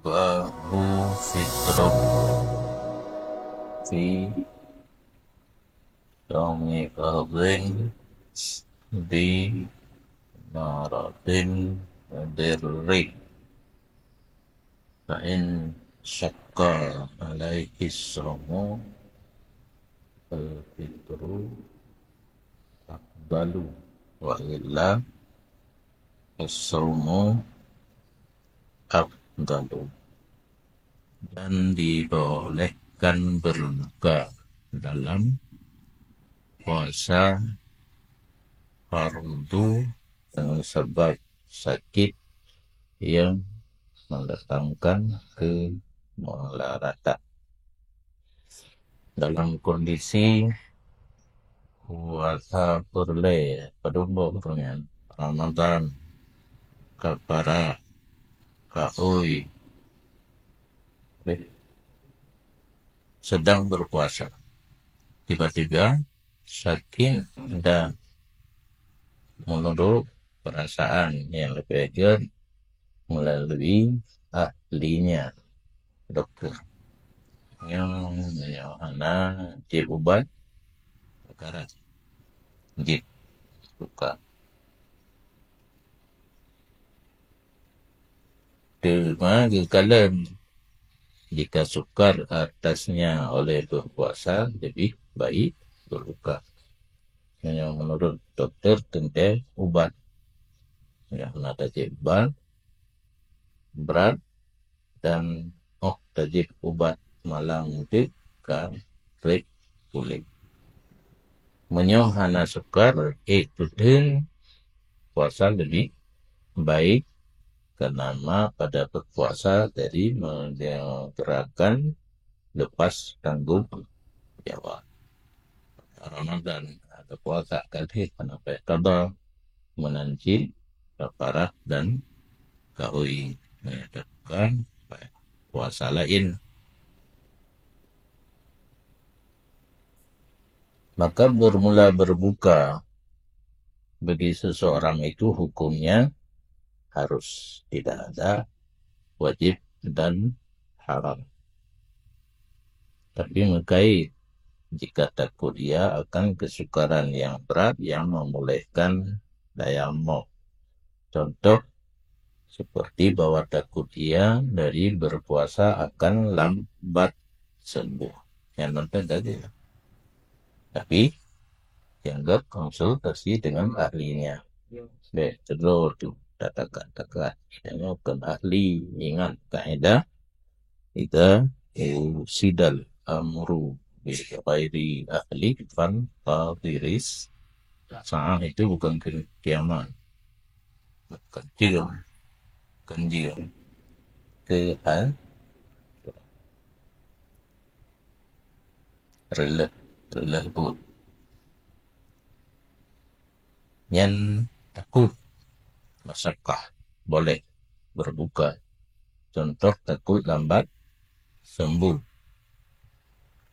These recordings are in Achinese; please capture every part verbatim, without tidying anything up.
Fahu fitrun fi yaumi fardhin bi maradin dirri. Fa in syaqqa alaihi shaumu, fal fitru afdalu, wa illa, as-shaumu afdalu. Dan dibolehkan berbuka dalam puasa fardu, eh, sebab sakit yang mendatangkan kemudaratan. Dalam kondisi puasa peureulée, padum boh nyan, Ramadan, kafara, kaôi, eh, sedang berpuasa. Tiba-tiba sakit dan menurut perasaan yang lebih jeuet melalui ahlinya, doktor. Nyoe, nyoe hana jieb ubat, perkara jih luka. Teuma geukalon jika sukar atasnya oleh berpuasa, lebih baik berbuka. Nyoe menurut doktor teuntée ubat. Nyoe hana tajieb ubat, brat dan óh tajieb ubat malam teuk ka treb puléh. Meunyoe hana sukar, eh, peuteun puasa lebih baik, karena pada berpuasa tadi menyegerakan lepas tanggung jawab. Ramadan ada puasa ka lheueh, hana payah qada, meunan cit kafarah dan kaôi, menyatakan puasa lain. Maka bermula berbuka bagi seseorang itu hukumnya harus, tidak ada wajib dan haram. Tapi meukaid jika takut ia akan kesukaran yang berat yang membolehkan tayamum. Contoh, seperti bahwa takut ia dari berpuasa akan lambat sembuh. Yang nonton tadi. Tapi, dianggap konsultasi dengan ahlinya. Baik, terus tu, tak takat-takat. Yang bukan ahli, ingat kaedah, idza wusidal amru bi ghairi ahli fantadhiris saah, itu bukan ke-, kiamat. Bukan jeuem. Bukan jeuem. Ke hal reuloh, reuloh buet. Nyan takut masyakah, boleh berbuka. Contoh, takut lambat sembuh.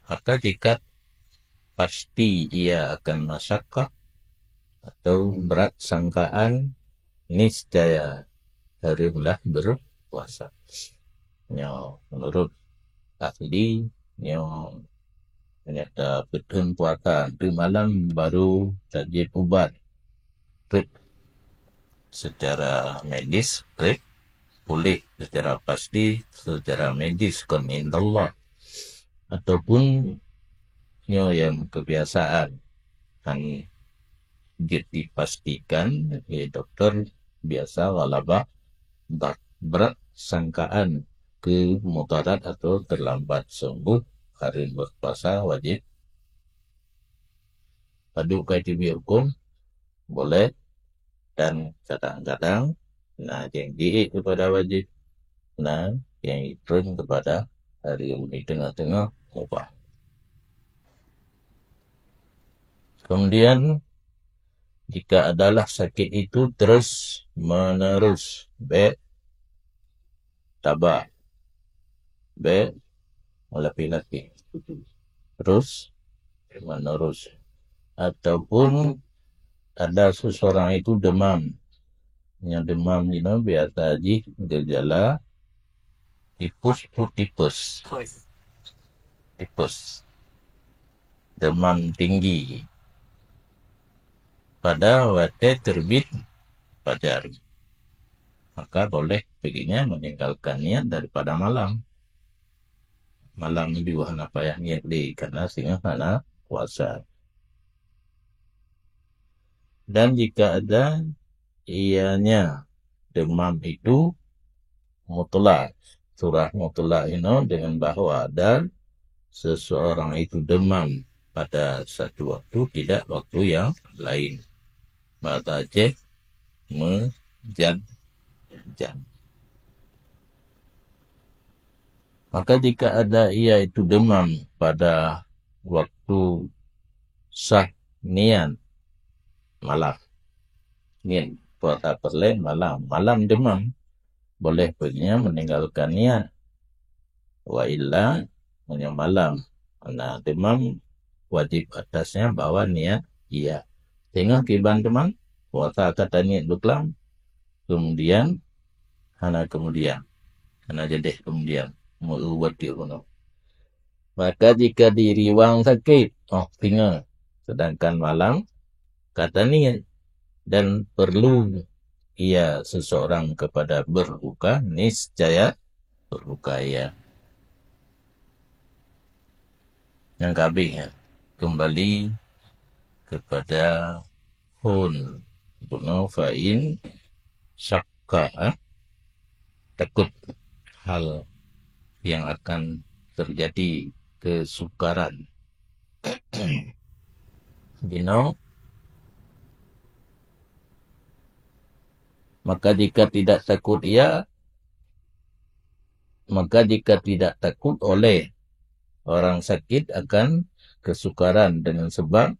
Maka jika pasti ia akan masyakah atau berat sangkaan, niscaya harumlah berpuasa. Nyoe menurut ahli, nyoe ternyata peuteun puasa, teuk malam baru tajieb ubat. Treb secara medis, treb puléh secara pasti, secara medis kon indallah. Ataupun nyoe nyang kebiasaan, han jeuet dipastikan lé doktor, biasa ghalabah dak-, berat sangkaan keu mudarat atau terlambat sembuh, hareuem berpuasa wajib. Padub ka teubiet huköm, boleh, dan kadang-kadang na nyang jiék keupada wajib, na nyang jitreun keupada hareuem, di teungoh-teungoh mubah. Kemudian, jika adalah sakit itu terus menerus, bék taba, bék meulapeh-lapeh, terus menerus, ataupun ada seseorang itu demam. Nyang demam jinoe biasa jih gejala tipus tu tipes. Tipes. Demam tinggi. Pada watée terbit fajar. Maka boleh baginya meninggalkan niat daripada malam. Malam jua hana payah niet lé, karena singoh hana puasa. Dan jika ada ianya demam itu mutlak, surah mutlak inoe dengan bahwa ada seseorang itu demam pada satu waktu, tidak waktu yang lain. Bahasa Aceh, meujan-jan. Maka jika ada ia itu demam pada waktu sah niat malam, niet puasa peureulée malam, malam demam, boleh baginya meninggalkan niat. Wa illa, meunyoe malam na demam, wajib atasnya bawa niat ia. Singoh kiban teuma, puasa ka taniet beuklam, kemudian hana kemudian, hana jadeh kemudian, meu-ubat di gunong. Maka jika di riwang sakit, oh, singoh, sedangkan malam ka taniet, dan perlu ia seseorang kepada berbuka, niscaya berbuka ia. Nyang ka habéh, ya, kembali kepada hun bunoe fa in syakka, eh, takut hal yang akan terjadi kesukaran. Bunoe, maka jika tidak takut ia, maka jika tidak takut oleh orang sakit akan kesukaran dengan sebab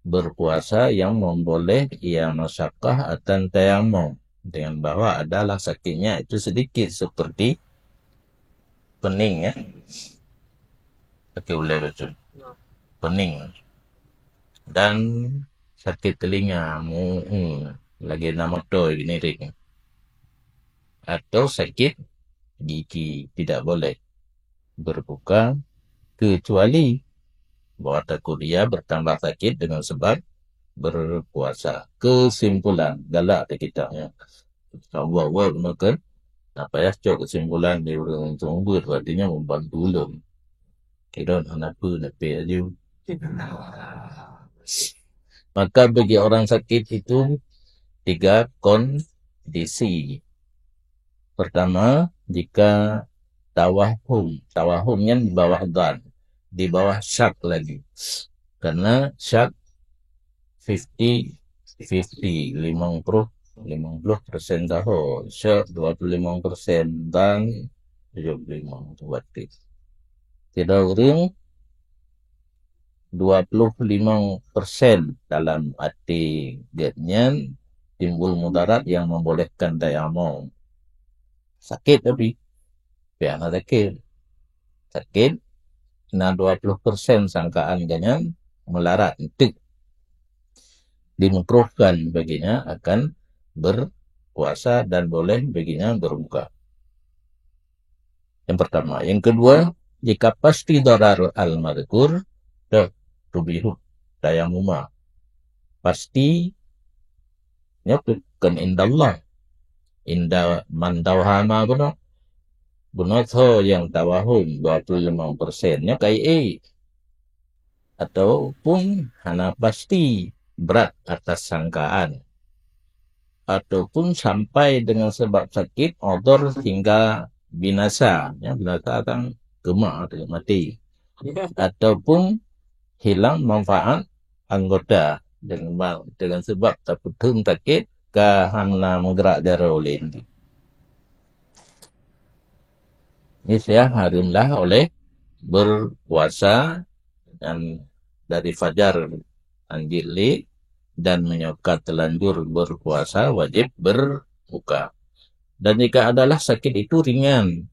berpuasa yang memboleh ia masyakah akan tayamum, dengan bahwa adalah sakitnya itu sedikit seperti pening, ya. Sakit ulèe betul. Pening. Dan sakit telinga, mu, hmm, lagèe na moto giniring. Atau sakit gigi, tidak boleh berbuka kecuali bahwa takut ia bertambah sakit dengan sebab berpuasa. Kesimpulan, galak di kitab nyoe. Awak-awak meukeun, na payah cok kesimpulan di ureueng seumeubeuet, artinya membantu ulôn. Kira hana peue, na payah aju. Maka bagi orang sakit itu tiga kondisi. Pertama, jika tawahum. Tawahum nyan di bawah dhan, di bawah syak lagi. Karena syak fifty fifty, limong ploh, limong ploh persen taho, syak dua puluh limong persen, dhan tujoh puluh limong persen. Sidroe ureueng dua puluh limong persen dalam até geuh nyan timbul mudarat yang membolehkan tayamum. Sakit tapi, tapi hana sakit. Sakit, na dua puluh persen sangkaan geuh nyan meularat, enteuk. Dimukruhkan baginya akan berpuasa dan boleh baginya berbuka. Yang pertama. Yang kedua, jika pasti darar al-madhkur, dah tubihu tayamuma. Pasti, nyoe bukan indallah. Inda man tawahama bunoe. Bunoe tho nyang tawahum dua puluh limong persen. Nyoe kai, eh. Ataupun hana pasti berat atas sangkaan. Ataupun sampai dengan sebab sakit, odor hingga binasa. Ya, binasa kan keumah atau mati. Ataupun hilang manfaat anggota dengan, dengan sebab tapeutheun sakit ka hana meugerak jaroe ulèe. Niscaya harumlah oleh berpuasa dan dari fajar anjir lé dan meunyoe ka telanjur berpuasa wajib berbuka. Dan jika adalah sakit itu ringan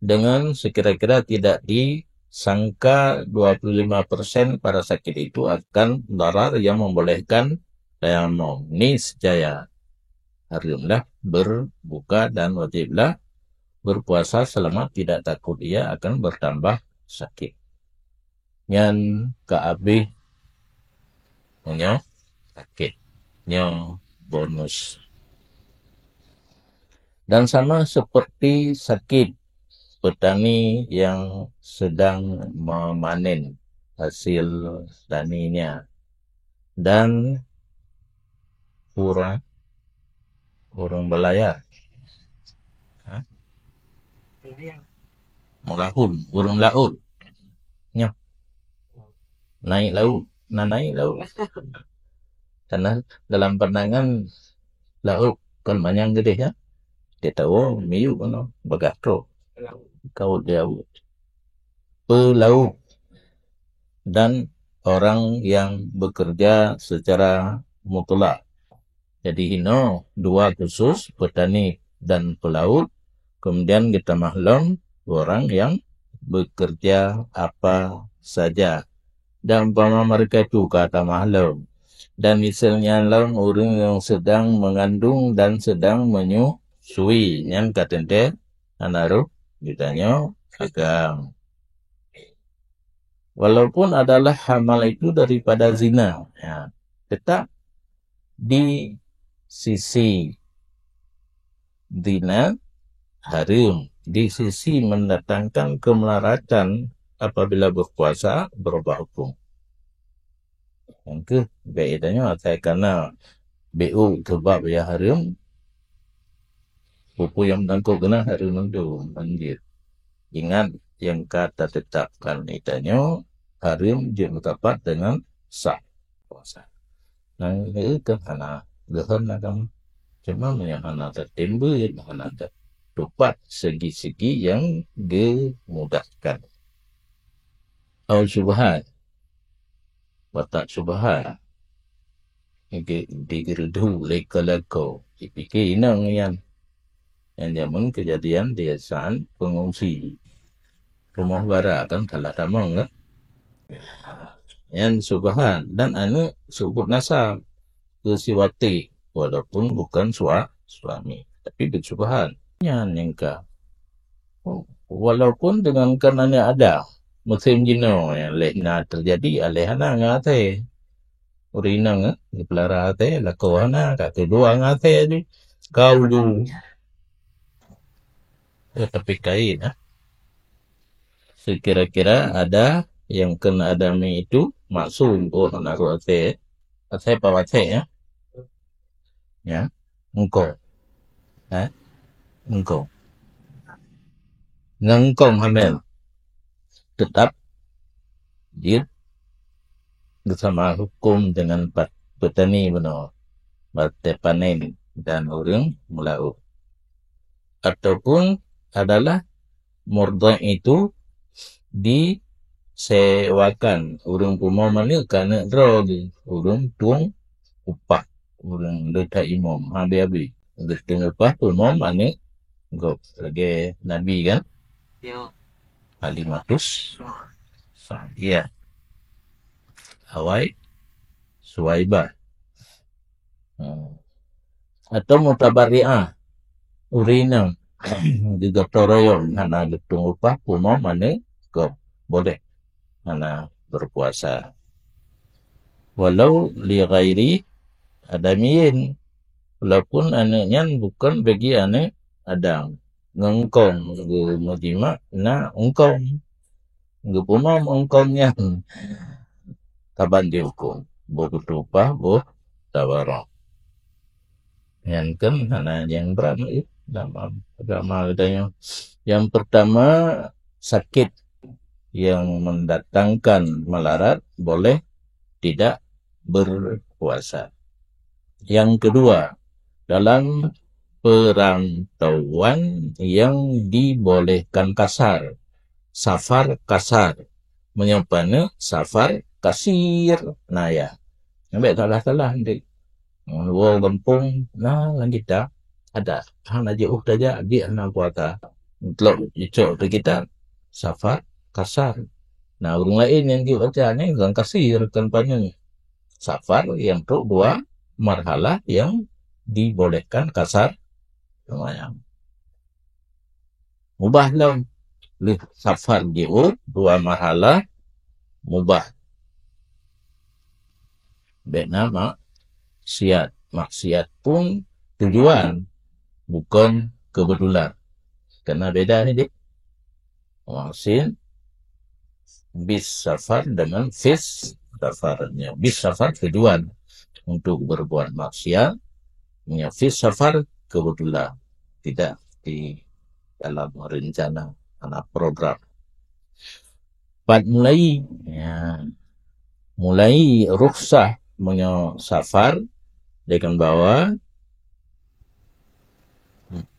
dengan sekira-kira tidak disangka dua puluh lima persen pada sakit itu akan darar yang membolehkan tayamum, niscaya harumlah berbuka dan wajiblah berpuasa selama tidak takut ia akan bertambah sakit. Nyan ka abéh meunyoe sakét. Nyoe bonus. Dan sama seperti sakit petani yang sedang memanen hasil taninya dan ureuëng, ureuëng belayar. Ha? Meulahon, ureuëng laôt. Nyoe. Naik laut. Nah, naik laut. Karena dalam pandangan laôt kon manyang geudeh, ya. Dia tahu miyup keunoe, bagah trok. Kaut di laut. Peulaut. Dan orang yang bekerja secara mutlak. Jadi, inoe dua khusus, petani dan peulaut, kemudian geutamah lom orang yang bekerja apa saja. Dan umpama mereka itu ka tamah lom. Dan misalnya lom ureuëng yang sedang mengandung dan sedang menyusui, nyan ka teuntée hana rôh geutanyoe pegang. Walaupun adalah amal itu daripada zina, ya, tetap di sisi zina haram, di sisi mendatangkan kemelaratan apabila berpuasa berubah hukum. Nyang keuh, bèk geutanyoe asai kana B O sebab ya haram, peue-peue nyang meutangkôb keunan haram mandum, anjir. Ingat, nyang ka tatetapkan geutanyoe haram jeuet meusapat deungon sah puasa. Nang lheueh kan hana geuhon agama. Cuma meunyoe hana tatimbeuet, hana tatupat segi-segi nyang geumudahkan. Au syubhat. Watak syubhat. Di, digeureudu lé lakoe-lakoe. Dipike inong nyan. Nyan jameun keujadian di Yayasan Pengungsi. Rumoh bara kan salah tamong kan. Nyan syubhat dan aneuk seubut nasab keu si Wati, walaupun bukan sua-, suami, tapi beusyubhat. Nyan nyang ka. Walaupun deungon kan aneuk ada, musém jinoe nyang lheueh na teujadi, aléh hana ngon asèe. Ureueng inong, eh, geupeulara asèe, lakoe hana, ka keudua ngon asèe jih. Ka ulu. Eh, tapi kain, eh. Sekira-kira ada yang kena adami itu maksum, oh, hana rôh asèe. Asèe apa asèe, ya? Ya, engkong. Eh, engkong. Ngon engkong hamil. Tetap jeuet beusama huköm deungon pat-, peutani bunoe, watèe panen dan ureueng meulaôt. Ataupun adalah murdhi' itu disewakan, ureueng peumoh aneuk keu aneuk droe jih, ureueng tueng upah, ureueng le that imum, habéh-habéh. Geutueng upah peumoh aneuk gob, lagèe Nabi kan? Yo. Halimatus Sa'diyah. Awai Suwaibah. Hmm. Atau mutabarri'ah. Ureueng inong geugotong royong hana geutueng upah peumoh aneuk gob. Boleh. Hana berpuasa. Walau li ghairi adamiyyin. Walaupun aneuk nyan bukon bagi aneuk Adam. Ngon engkong geumeujimak na engkong. Geupeumoh engkong nyan. Saban jih huköm. Boh geutueng upah, boh tabarok. Nyan kan hana nyang brat lagèe dalam agama geutanyoe. Yang pertama, sakit yang mendatangkan malarat boleh tidak berpuasa. Yang kedua, dalam perantauan yang dibolehkan kasar, safar kasar, meunyoe paneuk safar kasir, na ya. Nyang bèk salah-salah nanti. Woe gampông na lam kitab ada, hana jiôh tajak, jih hana puasa. Lok jicok di kitab safar kasar. Na ureueng laén nyang jiôh baca nyan kan kasir, kan paneuk. Safar yang trok dua marhalah yang dibolehkan kasar seumayang. Mubah lom. Lheueh safar jiôh dua marhalah, mubah. Bék na maksiat. Maksiat pun tujuan, bukon keubeutulan. Karena beda ni, dik. Maksud bis safar dengan fis safar. Ya, bis safar tujuan untuk berbuat maksiat. Ya, fis safar kebetulan. Tidak di dalam rencana, anak program. Pat mulai, ya, mulai rukhsah meunyoe safar dengan bawa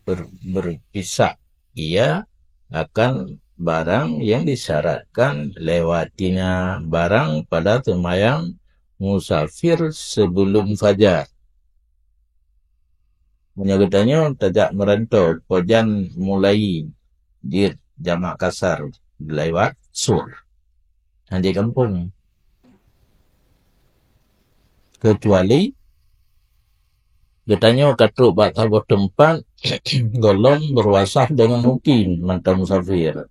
ber-, berpisah ia akan barang yang disyaratkan lewatinya barang pada sembahyang musafir sebelum fajar. Meunyoe geutanyoe tajak meuranto, pajan mulai jeuet jamak kasar lewat sur. Hana di gampông. Kecuali geutanyoe ka trok bak saboh teumpat gohlom beuruasah deungon mukim mantong musafir.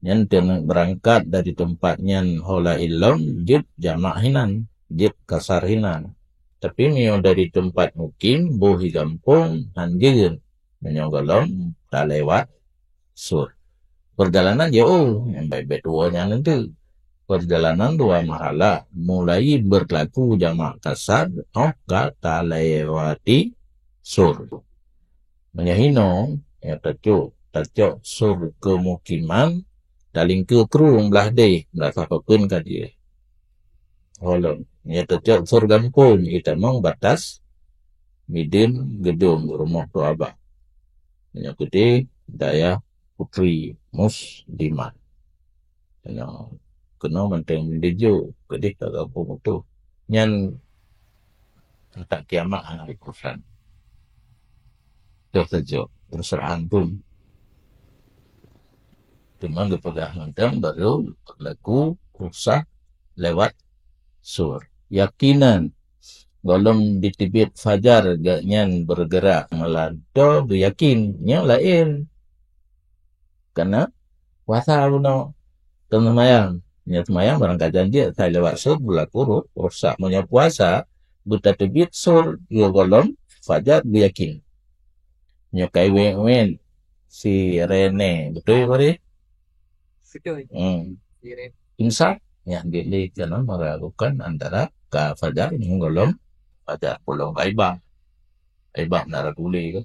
Nyan teungoh beurangkat dari teumpat nyan ho laén lom jeuet jamak hinan, jeuet kasar hinan. Tapi meunyoe dari teumpat mukim boh i gampông han jeuet meunyoe gohlom talewat sur. Perjalanan jauh, nyang baik-baik dua nyan enteuk. Perjalanan dua mahalah, mulai berlaku jamak kasar, oh ka talewati sur. Meunyoe hinoe, ya tacok, tacok sur kemukiman, talingke krueng blah deh, blah sapeue pun ka jih. Holom, ya tacok sur gampông, itamong batas midin gedung rumoh tu abah. Meunyoe keudeh dayah Putri Muslimat. Keunoe, keunoe mantong meudijok keudeh ka gampông tu. Nyan tak kiamat hana urusan. Toh tajok, terserah antum. Cuma geupeugah mantong baru berlaku rukhsah lewat sur. Yakinan, gohlom diteubiet fajar gobnyan bergerak meulanto geuyakin, nyoe laén. Karena puasa bunoe, kon seumayang. Nyoe seumayang barang ka janji asai lewat sur berlaku ru-, rukhsah. Meunyoe puasa, beutateubiet sur, nyoe gohlom fajar geuyakin. Nyoe kai wén-wén sirene, beutôi, Bari? Beutôi. Hmm. Sirene. Imsak, nyan dilé keunan meragukan antara ka fajar ngon gohlom fajar. Pulang ka ibang. Ibang na ragu lé kan.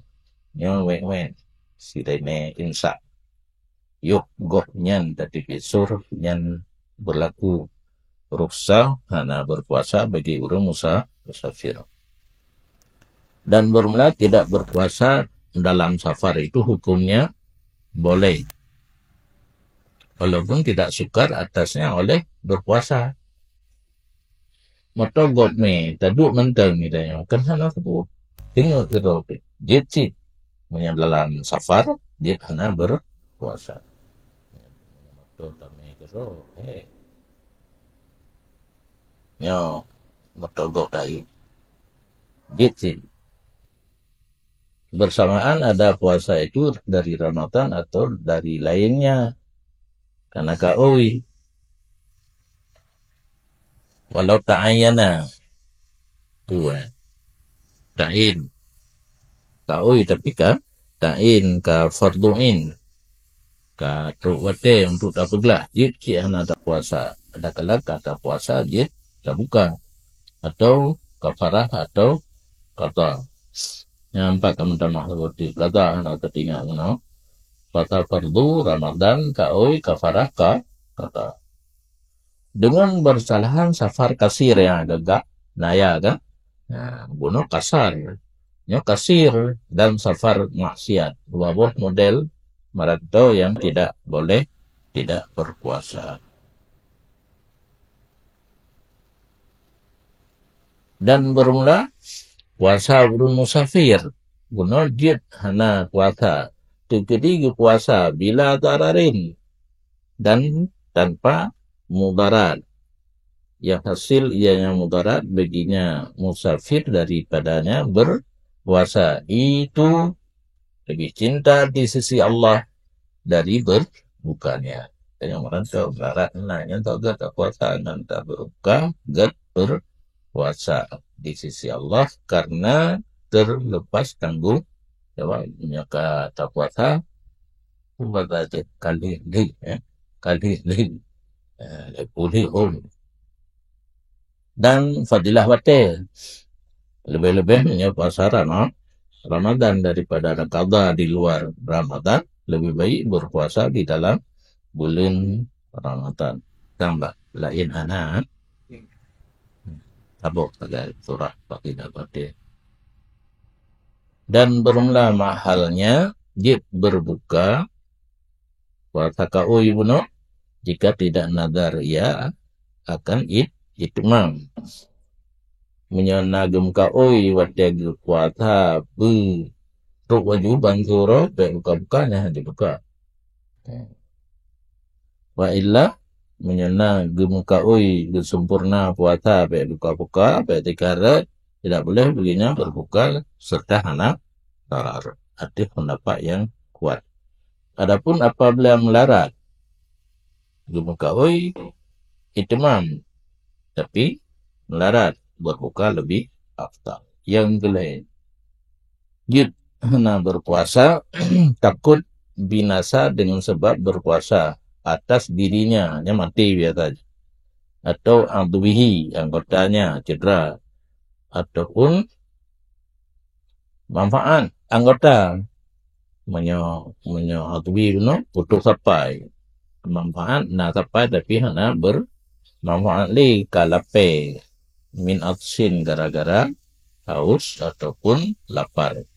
Nyoe wén-wén sirene imsak. Yoh gobnyan tateubiet sur nyan berlaku rukhsah hana berpuasa bagi ureuëng musa-, musafir. Dan bermula tidak berpuasa dalam safar itu hukumnya boleh, walaupun tidak sukar atasnya oleh berpuasa. Moto gob mé taduek mantong geutanyoe, kan hana sapeue. Teungoh keudroe jeuet cit. Meunyoe dalam safar, jeuet hana berpuasa. Moto tamé keudroe, eh. Nyoe, moto gob tadi. Jeuet cit. Bersamaan ada puasa itu dari Ramadan atau dari lainnya. Karena ka ui. Walau ta'ayyana. Tu, eh. Ta'in. Ka ui tapi ka ta'in, ka fardhu'in. Ka trok watée untuk tapeuglah, jeuet cit hana tapuasa. Ada kalak ka tapuasa, jeuet tabuka. Atau kafarah atau qadha. Nyang empat ka meutamah seperti qadha hana teuingat keunoe. Puasa fardu, Ramadan, ka ui, kafarah ka qadha. Dengan bersalahan safar kasir nyang gagak, naya kan? Nah, bunoe kasar. Nyoe kasir dan safar maksiat. Dua boh model merantau yang tidak boleh tidak berpuasa. Dan bermula puasa ureuëng musafir. Bunoe jeuet hana puasa. Teukeudi geupuasa bila dararin dan tanpa mudarat. Yang hasil ianya mudarat baginya musafir daripadanya berpuasa. Itu lebih cinta di sisi Allah dari berbukanya. Dan nyang meuranto meularang na nyang teuga tapuasa ngon tabuka gét berpuasa di sisi Allah karena terlepas tanggung jawab. Meunyoe ka tapuasa, puasa jih ka lheueh-lheueh, ya. Ka lheueh-lheueh. Eh, lheueh-lheueh. Dan fadilah watée. Leubeh-leubeh meunyoe puasa Rama-, Ramadan daripada qada di luar Ramadan, lebih baik berpuasa di dalam bulan Ramadan. Tambah lain hana. Tabok sagai surah fadilah watée. Dan bermula mahalnya jeuet berbuka puasa kaôi bunoe jika tidak nazar ia akan it-, itmam. Meunyoe na geumeukaôi watée geupuasa beu trok laju ban siuroe, bék buka-buka, nyan hana jibuka. Wa illa, meunyoe na geumeukaôi geuseumpurna puasa, bék buka-buka, bék tikareuet, tidak boleh baginya berbuka serta hana tarar. Ateueh pendapat yang kuat. Adapun apabila melarat, geumeukaôi itmam, tapi melarat berbuka lebih afdal. Yang kelai, jeuet hana berpuasa, takut binasa dengan sebab berpuasa atas dirinya, nya maté biasa, atau adwihi, anggotanya cedera, ataupun manfaat anggota. Meunyoe, meunyoe adwi bunoe putôh sapai, manfaat na sapai tapi hana bermanfaat lé, ka lapée, min atsin, gara-gara haus ataupun lapar.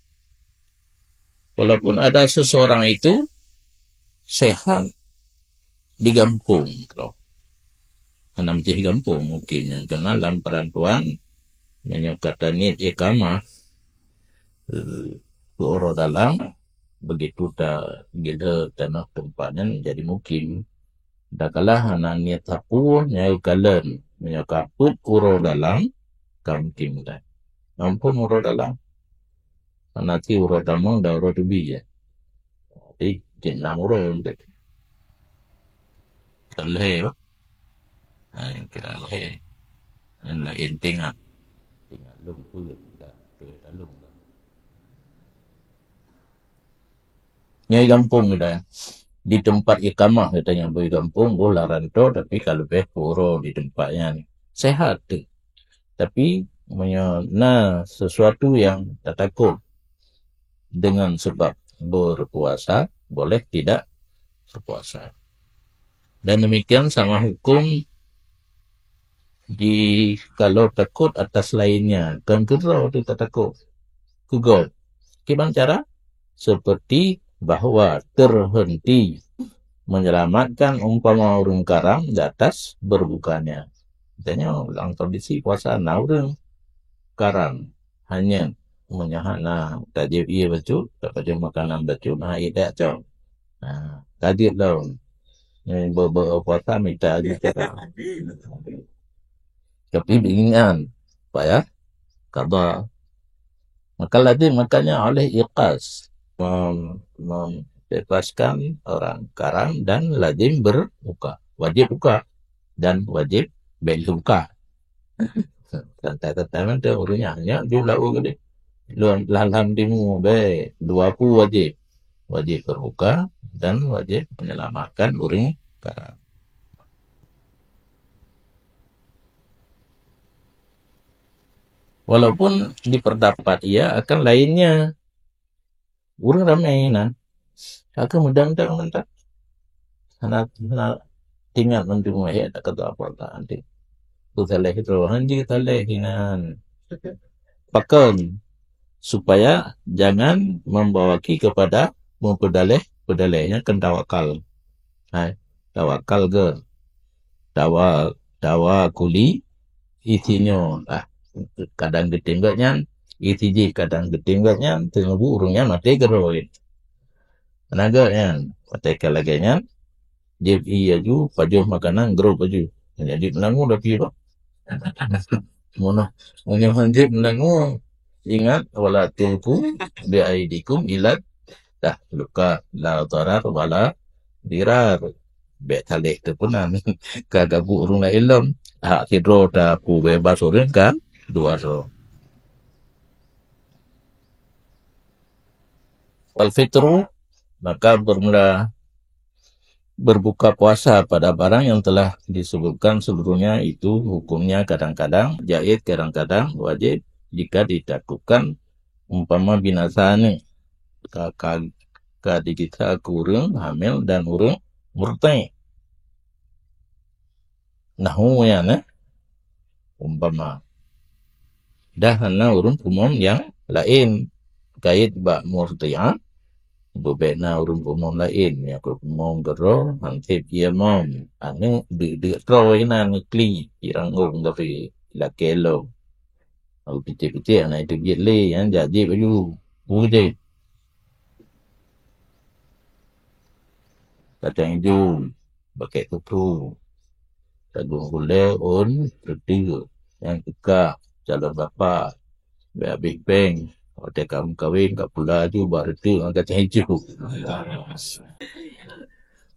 Walaupun ada seseorang itu sehat di gampông, hana meusti gampông mungkin, nyang keunan lam peurantauan, meunyoe ka taniet iqamah, eh, keu uroe dalam, begitu ta-, gila tanoh teumpat nyan jadi mukim. Dakala hana niet sapeue, nyan kalon, meunyoe ka peuet uroe dalam, ka mukim dah. Ampôn uroe dalam. Hana ti uroe tamong dan uroe teubi, ya. Jadi, jeuet nam uroe. Ka lhèe, bah. Ha, nyang kira lhèe. Nyang laén tingak. Tingak lôn peue dah, peue dah lôn dah. Nyoe gampông dah. Di tempat iqamah, katanya, bui gampông, boh lam rantau, tapi ka leubeh peuet uroe di tempat nyan. Sehat tu. Tapi, meunyoe na sesuatu yang tatakot dengan sebab berpuasa, boleh tidak berpuasa. Dan demikian sama hukum di, kalau takut atas lainnya, kan keudroe tu tatakot. Keu gob. Kiban cara? Seperti bahwa terhenti menyelamatkan umpama ureuëng karam di atas berbukanya. Katanya, dalam kondisi puasa na ureuëng karam. Hanya meunyoe hana tajép ié bacut, tapajoh makanan bacut, na ié dak cok. Ha, ka jeuet lom. Nyoe beu-, beu-, puasa mita jih cara. Tapi ingat, payah qada. Maka lazim, makanya oleh iqaz mem-, membebaskan orang karam dan lazim berbuka. Wajib buka dan wajib bèk buka. Santai-santai mantong ureuëng nyan, nyak jeuet lam geude. Lam, lam timu be dua peue wajib. Wajib berbuka dan wajib menyelamatkan ureuëng karam. Walaupun di pendapat ia akan lainnya, ureuëng ramé nan, ka keuh meudang-dang mantong. Hana, hana teuingat mandum wahé, tak kata apa tak nanti. Peusaléh droe, han jeuet saléh inan. Pakon? Supaya jangan membawaki kepada meupeudaleh-peudaleh, nyan kan tawakal. Hai, tawakal ke? Tawa-, tawakuli isi nyoe. Ah, kadang geutem gét nyan, isi jih kadang geutem gét nyan, teungoh ureuëng nyan maté keudroe. Hana gét nyan, watée ka lagée nyan, jieb ié laju, pajoh makanan, grob laju. Jadi meunangu tapi bah. Meunoe, meunyoe hanjeuet meunangu, ingat, "Wala tulqu bi aidikum ila," dah, luka, "la dharar wala dirar. Bèk saléh teupeunan. Ka gabuk ureueng laén lom. Hak sidroe tapeubeubas ureueng ka dua droe. Wal fitru, maka bermula berbuka puasa pada barang yang telah disebutkan sebelumnya itu hukumnya kadang-kadang jaiz, kadang-kadang wajib jika ditakutkan umpama binasa aneuk ka, ka, ka digisa keu ureueng hamil dan ureueng murdi. Nahu nyan, eh, umpama. Dah hana ureueng umum nyang laén. Kait bak murdiah, beubena ureueng umum laén, nyang ureueng umum keudroe, hanseb ie mom. Aneuk deuk-deuk troe inan ikli, iranggong tapi lakée lom. Lalu picék-picék aneuk itu jeuet lé, nyan jak jép baju. Bujéh. Kacang ijo, bakét tutu. Tadong gulée ôn reuteuek. Nyang teuka calon bapak. Bèk habéh péng. Watée ka meukawen, ka pula aju bak reuteuek ngon kacang ijo.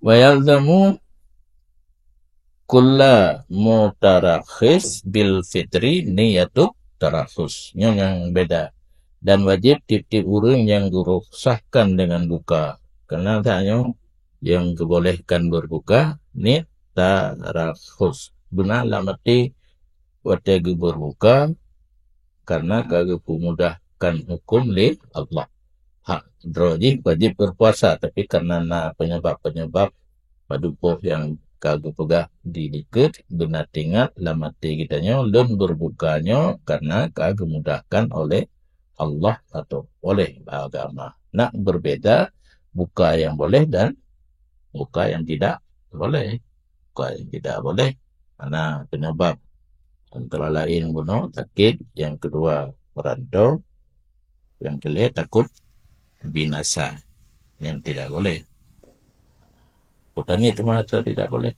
Wa yalzamu kulla mutarakhis bil fitri niyatut tarakhus. Nyoe nyang beda. Dan wajéb tieb-tieb ureueng nyang geurukhsahkan deungon buka. Karena tanyoe nyang geubolehkan beurbuka niet tarakhus. Beuna lam até watée geubeurbuka karena ka geupeumudahkan huköm lé Allah. Hak droe jih wajéb beurpuasa, tapi karena na penyebab-penyebab padub boh nyang ka geupeugah di dikeue, beuna teuingat lam até geutanyoe, lôn beurbuka nyoe karena ka geumudahkan oleh Allah atau oleh agama. Nak berbeda buka yang boleh dan buka yang tidak boleh. Buka yang tidak boleh, karena penyebab antara lain bunoe sakit, yang kedua merantau, yang ketiga takut binasa, yang tidak boleh. Petani itu merasa tidak boleh.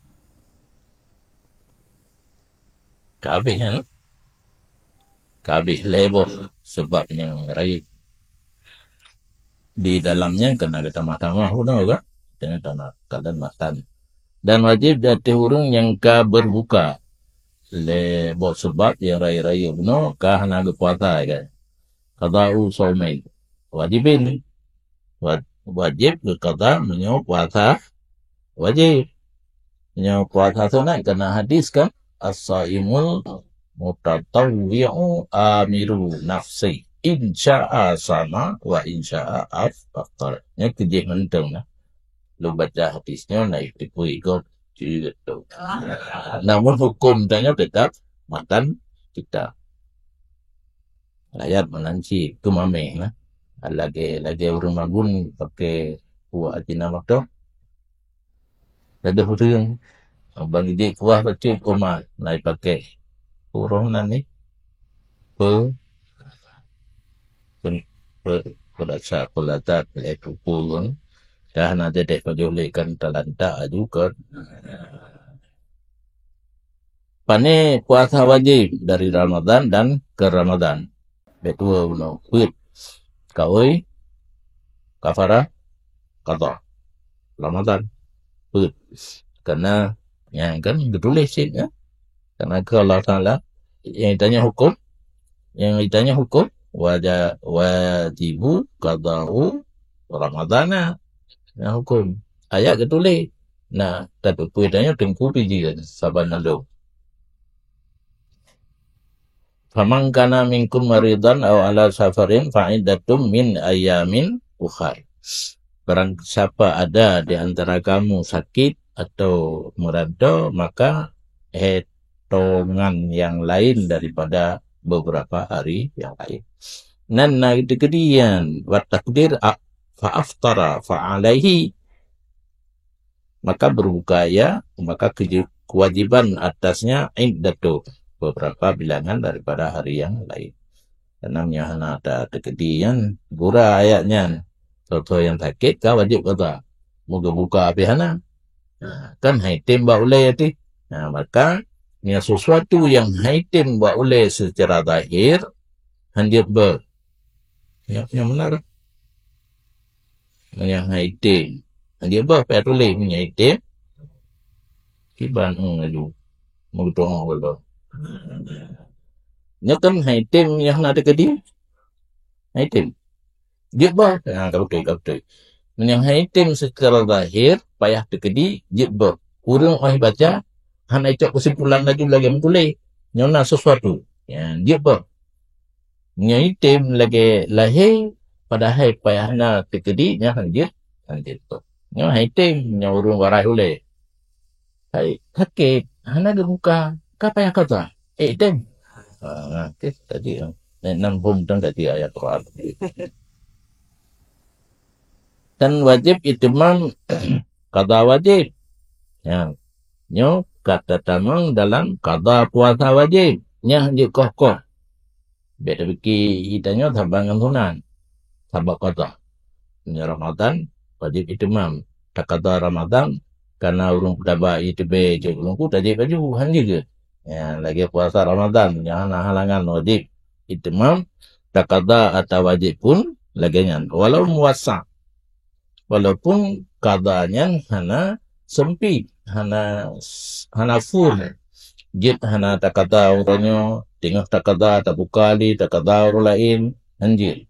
Ka habéh nyan. Ka habéh lhèe boh seubab nyang rayeuk. Di dalamnya kena geutamah-tamah bunoe kan? Dengan tanah kadan matan. Dan wajib di ateueh ureueng nyang ka beurbuka lhèe boh seubab nyang rayeuk-rayeuk bunoe ka hana geupuasa kan? Qada'u shaumin wajibin. Wa-, wajib geuqada meunyoe puasa wajib. Meunyoe puasa sunat, karena hadis kan, "As-shaimul mutatawwi'u amiru nafsi, in sya'a shama wa in sya'a af-, aftara." Nyan keujih mantong nah. Lôn baca hadis nyoe na itipui gob. Namun huköm tanyoe tetap makan kita. Rakyat meunan cit keumameh nah. Lagèe, lagèe ureueng magun pakai uak Ajinomoto. Gadoh ureueng bang jih kuah bacut koma na ipakai. Ureueng nan ni pe, pe, pe, peurasa peulatat lé pukul. Dah na jadeh pajoh lé kan talanta aju ke Pané puasa wajéb dari Ramadhan dan keu Ramadhan? Bèk tuwoe bunoe, peuet. Kaôi, kafarah, qadha. Ramadhan, peuet. Karena nyan kan geutuléh cit, ya. Karena keu Allah Taala, nyang ditanya huköm, nyang ditanya huköm, waja-, wajibu qadha'u Ramadhana. Nyan huköm. Ayat geutuléh. Nah, tateupeue tanyoe teungku pih jih saban lalu. "Faman kana minkum maridan aw ala safarin fa iddatum min ayamin ukhar." Barang siapa ada di antara kamu sakit atau merantau, maka hitongan yang lain daripada beberapa hari yang lain. Nan na teukeudi nyan, wa takdir a-, fa aftara fa alaihi. Maka berbuka ia, maka keju-, kewajiban atasnya iddatu, beberapa bilangan daripada hari yang lain. Karena meunyoe hana ta-, teukeudi nyan, gura ayat nyan. Soe-soe nyang sakét ka wajéb qadha. Meugeubuka pih hana. Ha, kan hai tem bak ulée teuh. Ha, maka, meunyoe sesuatu nyang hai tem bak ulée secara zahir, hanjeuet beu. Nyan, nyan meunan. Nyang hai tem. Jeuet boh payah tuléh meunyoe item. Kiban, hmm, laju meugeutong bolo. Nyoe kan hai item nyang hana teukeudi. Hai item. Jeuet boh. Ha, ka beutôi, ka beutôi. Meunyoe hai item secara zahir payah teukeudi, jeuet boh. Ureuëng óh baca hana icok keusimpulan laju lagée meutuléh. Nyoe na sesuatu. Ya, jeuet boh. Nyoe item lagée lahé, padahai payah na teukeudi, nyan han jeuet, han jeuet boh. Nyoe hai item, nyoe ureuëng warai ulée. Hai, sakét, hana geubuka, ka payah kata. Eh, item. Ha, okey, tadi, eh, enam hom tang tadi ayat Quran. Dan wajéb itimam kada wajéb. Ya. Nyoe ka tatamong dalam kada puasa wajéb. Nyan jeuet koh-koh. Bék tapike ita nyoe saban ngon sunat. Saban kada. Meunyoe Ramadan, wajéb itimam. Takada Ramadan, kana ureuëng peudaba itibée jeuet ureuëng ku tajék baju, han jeuet. Ya, lagée puasa Ramadan, nyang hana halangan wajéb itimam, takada atawa wajéb pun lagée nyan. Walau muwassa', walaupun kada nyan hana seumpit, hana, hana full. Jeuet hana takada uroe nyoe, teungoh takada tabuka lé takada uroe laén, han jeuet.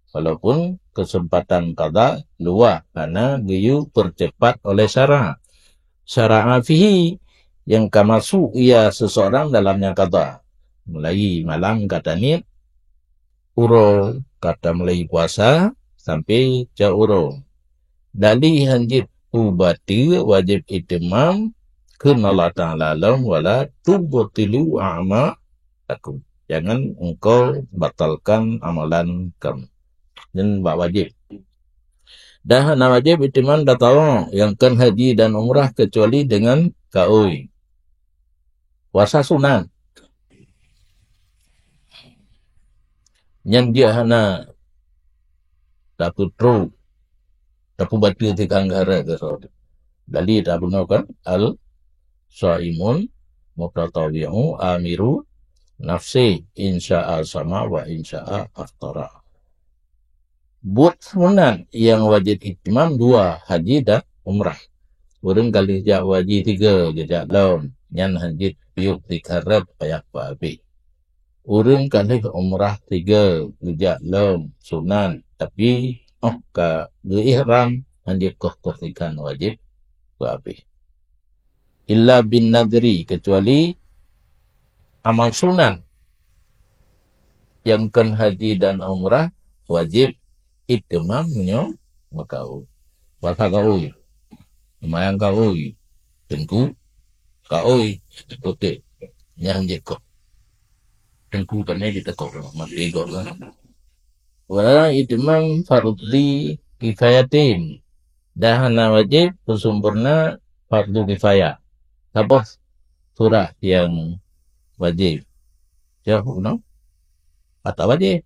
Walaupun keuseumpatan kada luwah hana geuyue peuceupat oleh syara'. Syara'a fihi, nyang ka masuk ia seseorang dalam nyang kada. Mulai malam ka taniet, uroe ka tamulai puasa sampai cot uroe. Dali han jeuet u bateue wajéb itimam, kheun Allah Taala lom, "Wala tubtilu a'malakum." Jangan engkau batalkan amalan kamu. Dan bak wajéb. Dan hana wajéb itimam datawong nyang kon haji dan umrah kecuali dengan kaôi. Puasa sunat. Nyan jeuet hana tapeutrok, tapeubateue tikang gara-gara. Jadi tabunoe kan, "Al-shaimun mutatawwi'u amiru nafsi, insya'a sama wa insya'a aftara." Buet sunat nyang wajéb itimam dua, haji dan umrah. Ureuëng ka lheueh jak haji tiga geujak lom, nyan han jeuet piôh tikharab payah peuabéh. Ureuëng ka lheueh umrah tiga geujak lom sunat, tapi óh ka geuihram han jeuet koh-koh ikan wajéb peuabéh. Illa bin nadri, kecuali amal sunat nyang kon haji dan umrah wajéb itimam nyoe meukaôi. Puasa kaôi, seumayang kaôi, teungku kaôi, oke, nyang jeuet koh. Teungku pane jeuet koh, mati gob lah. Wala itimam fardhi kifayatin. Dan hana wajéb peusempurna fardu kifayah. Saboh surah nyang wajéb. Cok bunoe. Atawa wajéb.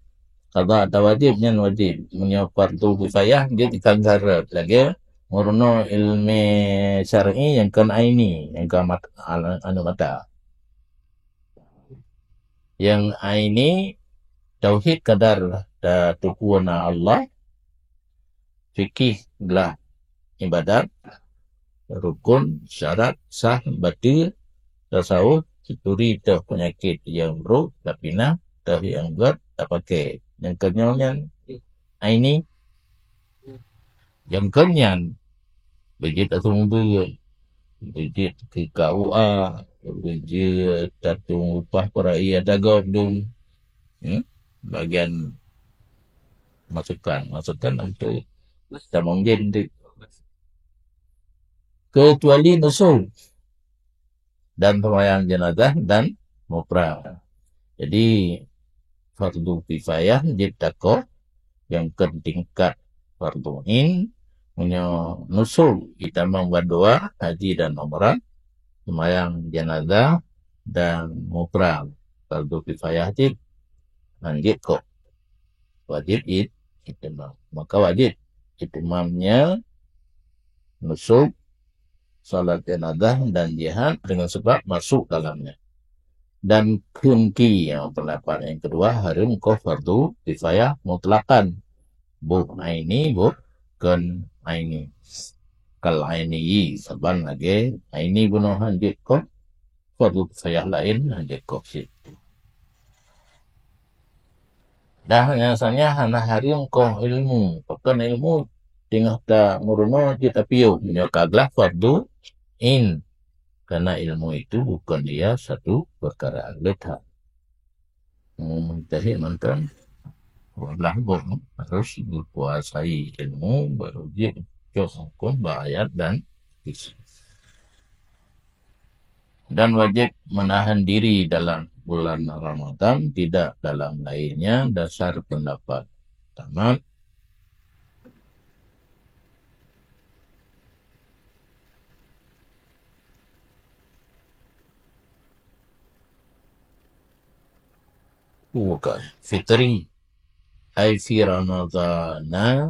Kada atawa wajéb nyan wajéb. Meunyoe fardu kifayah jeuet ikan garat lagée meurunoe ilmu syar'i nyang kon aini, nyang kon mat-, anu, anu mata. Nyang aini tauhid kadar tatupeue na Allah, fikih glah ibadat, rukun, syarat, sah, bateue, tasawuf, turi teuh peunyakét nyang brok, tapinah, teuh nyang gét, tapaké. Nyang keunyoe nyan aini. Nyang keunyan, beujeuet asumbeue, beujeuet keu K U A, beujeuet tatung upah peuraia dagob dum. Hmm? Bagian masukan, masukan untuk tamong jem tu. Kecuali nusuk dan sembahyang jenazah dan muprang. Jadi, fardu kifayah jeuet takoh nyang kon tingkat fardu ain, meunyoe nusuk itamong bandua haji dan umrah, sembahyang jenazah dan muprang. Fardu kifayah jeuet, han jeuet koh. Wajéb it-, itimam. Maka wajéb itimamnya nusuk, salat jenazah dan jihad dengan sebab masuk dalamnya. Dan keunti nyang pendapat nyang kedua hareuem koh fardu kifayah mutlakan. Boh aini, boh kon aini. kal aini, saban lagèe aini bunoe han jeuet koh, fardu kifayah laén han jeuet koh cit. Dah nyang sanya hana hareuem koh ilmu. Pakon ilmu teungoh ta meurunoe cit tapiôh, nyoe ka glah fardu ain. Karena ilmu itu bukan dia satu perkara. Leutha. Mujtahid mantong, dua belah boh, harus meukuasai ilmu, baru jeuet cok huköm bak ayat dan hadis. Dan wajib menahan diri dalam bulan Ramadan, tidak dalam lainnya, dasar pendapat tamat. Bukan. Fitri. Ai fi Ramadana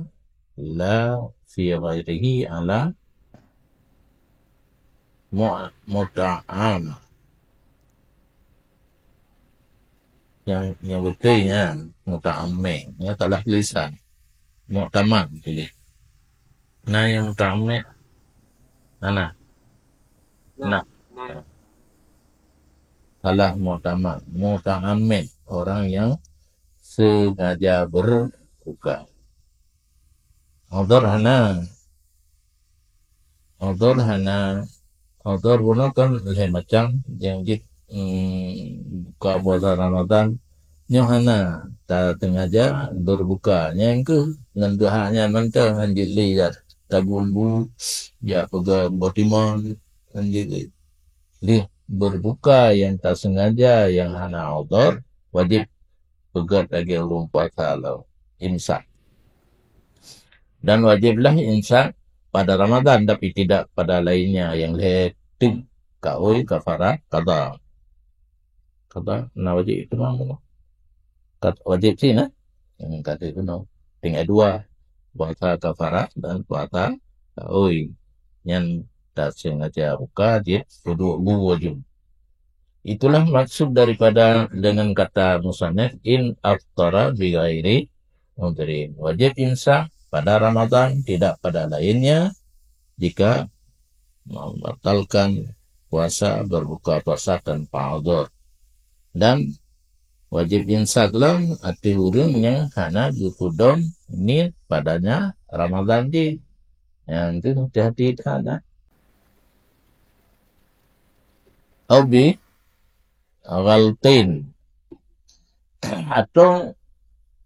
la fi ghairihi ala mu-, muta'am. Nyang, nyang beutôi nyan muta'ammid. Nyan salah tulisan. Mu'tamad tulis. Na nyang muta'ammid? Mana? Nah. Salah mu'tamad. Muta'ammid. Orang yang sengaja berbuka. Udhur hana. Udhur hana. Udhur bunoe kan lhèe macam nyang jeuet, mm, buka puasa Ramadan. Nyoe hana, ta sengaja berbuka. Nyang keuh ngon tuha nyan mantong han jeuet lé jak tabung bu, jak peugöt boh timon, han jeuet lé. Lé berbuka nyang ta sengaja nyang hana udhur, wajéb peugöt lagèe ureueng puasa lom, imsak. Dan wajéb lah imsak pada Ramadan, tapi tidak pada lainnya nyang lhèe teuk, kaôi, kafarat, qadha. Qadha, na wajéb itu mah. Kat-, wajéb cit na? Hmm, kata itu no. Tinggai dua. Puasa kafarat dan puasa kaôi. Nyan ta sengaja buka jeuet udhu wajéb. Itulah maksud daripada dengan kata musannif, "In aftara bi ghairi udhrin." Wajéb imsak pada Ramadan, tidak pada lainnya, jika membatalkan puasa, berbuka puasa tanpa udhur. Dan wajéb imsak lom ateueh ureueng nyang hana geupeudomi padanya Ramadan jih. Nyan tu hati-hati that. Au bi ghaltin, atau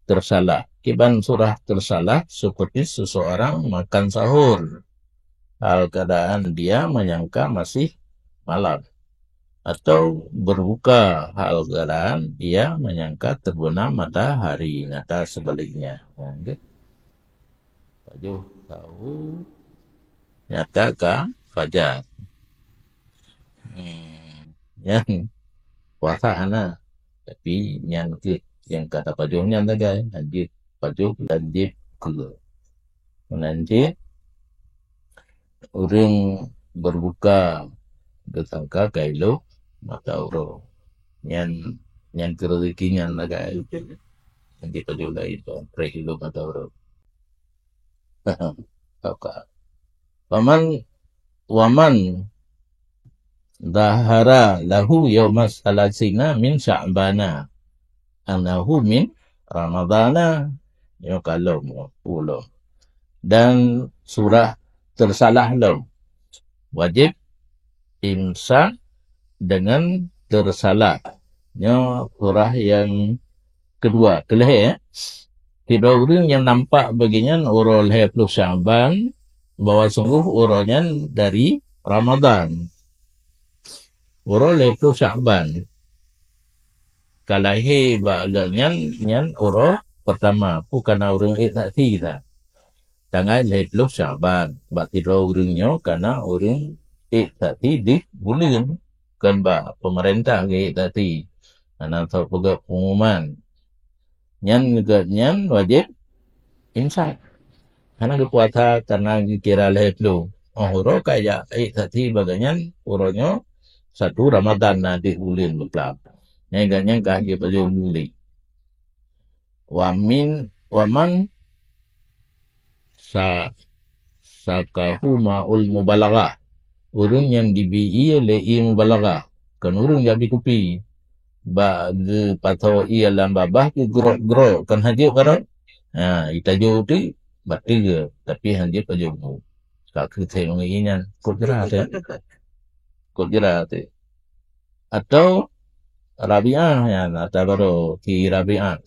tersalah. Kiban surah tersalah, seperti seseorang makan sahur hal keadaan dia menyangka masih malam, atau berbuka hal keadaan dia menyangka terbenam matahari, nyata sebaliknya. Ha, okey. Pajoh sahur, nyata ka fajar. Hmm, nyan puasa hana. Tapi nyan keuh nyang ka tapajoh nyan sagai. Lanjut pajoh, lanjut keu. Lanjut ureueng berbuka geusangka ka ilôh mata uroe. Nyan, nyan keu rezeki nyan sagai. Lanjut pajoh laén, preh ilôh mata uroe. Oke. Waman, waman zahara lahu yaumas salasina min Sya'bana, annahu min Ramadana. Nyoe ka lom, ulôn. Dan surah tersalah lom. Wajéb imsak dengan tersalah. Nyoe surah nyang keudua, keulhèe, ya. Sidroe ureueng nyang nampak bagi nyan uroe lhèe ploh Sya'ban, bahwa sungguh uroe nyan dari Ramadan. Uroe lhèe ploh Sya'ban ka lahé bak gobnyan, nyan uroe peurtama, peue ka na ureueng ék saksi that. Tanggai lhèe ploh Sya'ban, bak sidroe ureueng nyoe ka na ureueng ék saksi deuh buleuen, kon bak peumeurintah geuék saksi. Hana soe peugöt peungumuman. Nyan gobnyan wajéb imsak. Hana geupuasa karena geukira lhèe ploh. Óh uroe ka jak ék saksi bak gobnyan, uroe nyoe satu Ramadan na deuh buleuen beuklam. Nyan gobnyan ka jipajoh buleuen. Wa min, wa man sa-, Sakahu ma'ul mubalaghah. Ureuëng nyang jibi ié lé ié mubalaghah. Kon ureuëng jak bi kupi. Bak geupasoe ié lam babah geugrok-grok. Kon hana jeuet barô. Ha, itajo teuk, bateue, tapi hana jeuet pajoh bu. Ka keuthée ngon ié nyan. Kot jeurat, ya. Kot jeurat, ya. Atau Rabi'ah nyan, ata baroe si Rabi'ah.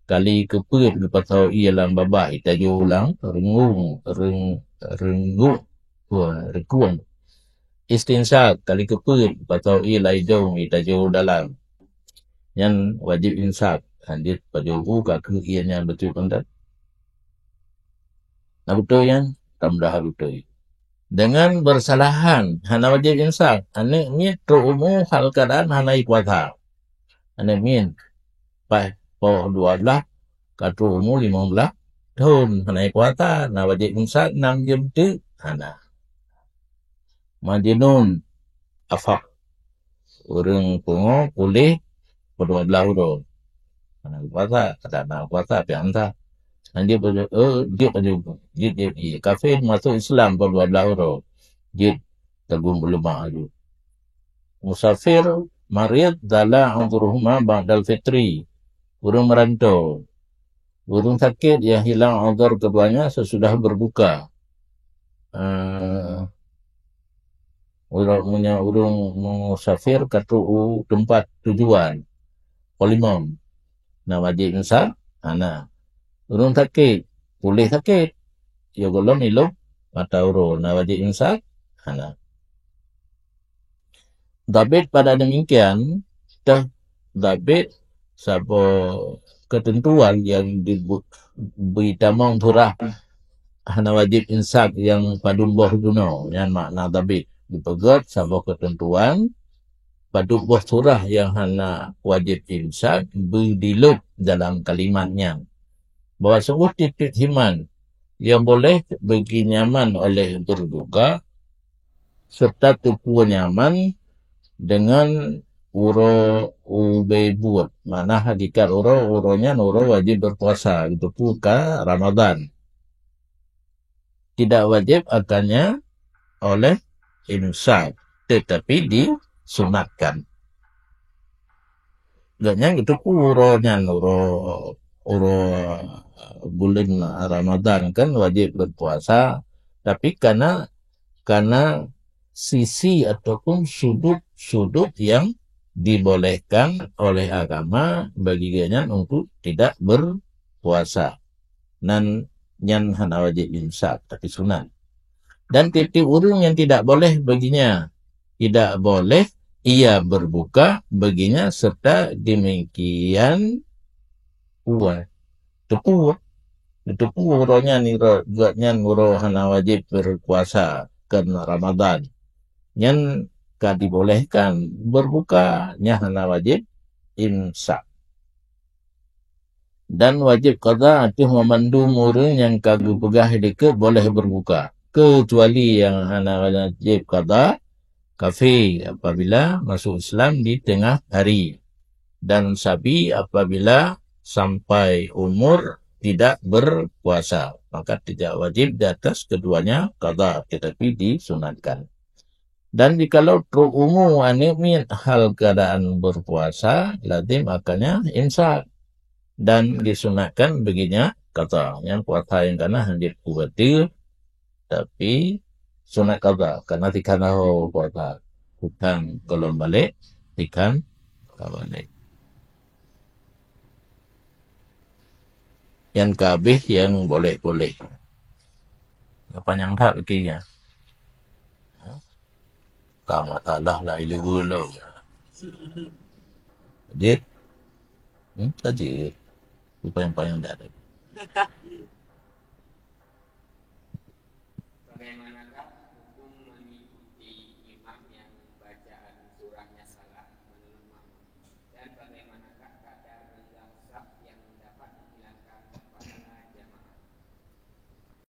Kali keupeuet geupasoe ié lam babah, itajo ulang, reungung, reung-, reungung, wah, reukung. Istinsyaq, kali keupeuet geupasoe ié lam idong, itajo dalam. Nyan wajéb imsak, hana jeuet pajoh bu ka keuh ié nyan beutôi peuntet. Na beutôi nyan, tameudah beutôi. Dengan bersalahan, hana wajéb imsak. Aneuk miet trok umu hal keuadaan hana jipuasa. Aneuk miet, paih poh dua blaih, ka trok umu limong blaih thon, hana jipuasa, na wajéb imsak nam jeuem teuk? Hana. Majnun, afak. Ureuëng pungo puléh poh dua blaih uroe. Hana puasa, kadang na puasa, tapi hana. Hana jeuet pajoh, eh, jeuet pajoh, jeuet, jeuet, jeuet. Kafé masuk Islam poh dua blaih uroe. Jeuet taguen beuleumah laju. Musafir, marid, zala udhruhuma ba'dal fitri. Ureuëng meurantau. Ureuëng sakét yang hilang udhur keduanya sesudah berbuka. Eh, ureuëng, meunyoe ureuëng musafir ka trok u teumpat tujuan, poh limong, na wajéb imsak? Hana. Ureuëng sakét, puléh sakét, ya gohlom ilop mata uroe, na wajéb imsak? Hana. Dhabit pada demikian, teuh dhabit saboh keuteuntuan nyang dibu-, beuitamong surah hana wajéb imsak nyang padum boh bunoe, nyan makna dhabit. Dipeugét saboh keuteuntuan padum boh surah nyang hana wajéb imsak beudilop dalam kalimat nyan, bahwa sungguh tieb-tieb himan nyang boleh bagi nyaman oleh berbuka, serta teupeu nyaman dengan uroe ubé buet. Makna hakikat uroe, uroe nyan uroe wajéb berpuasa, itu pun ka Ramadan. Tidak wajib akannya oleh imsak, tetapi disunatkan. Gobnyan geuteupeue uroe nyan, uroe, uroe buleuen Ramadan kan wajéb berpuasa, tapi kana, kana sisi ataupun sudut-sudut yang dibolehkan oleh agama bagi gobnyan untuk tidak berpuasa. Nan nyan hana wajéb imsak, tapi sunat. Dan tieb-tieb ureuëng yang tidak boleh baginya, tidak boleh ia berbuka baginya, serta demikian pula teupeu, teupeu uroe nyan, uroe, gobnyan uroe hana wajéb berpuasa, kan Ramadan. Nyan ka dibolehkan berbuka, nyan hana wajéb imsak. Dan wajéb qadha ateueh mandum ureuëng nyang ka geupeugah dikeue boleh berbuka, keucuali nyang hana wajéb qadha, kafé apabila masuk Islam di tengah hari, dan sabi apabila sampai umur tidak berpuasa, maka tidak wajib di atas keduanya qadha, tetapi disunatkan. Dan jikalau trok umu aneuk miet hal keadaan berpuasa, lazim akannya imsak. Dan disunatkan baginya qadha. Nyan puasa nyang kana hanjeuet kubateue, tapi sunat qadha, kana tikhan ho puasa. Tikhan gohlom balek, tikhan ka balek. Nyang ka habéh nyang boleh-boleh. Ka panyang that lagée nyan. Ka masalah laén leubeh lom. Jeuet? Hmm, ka jeuet. Panyang-panyang that.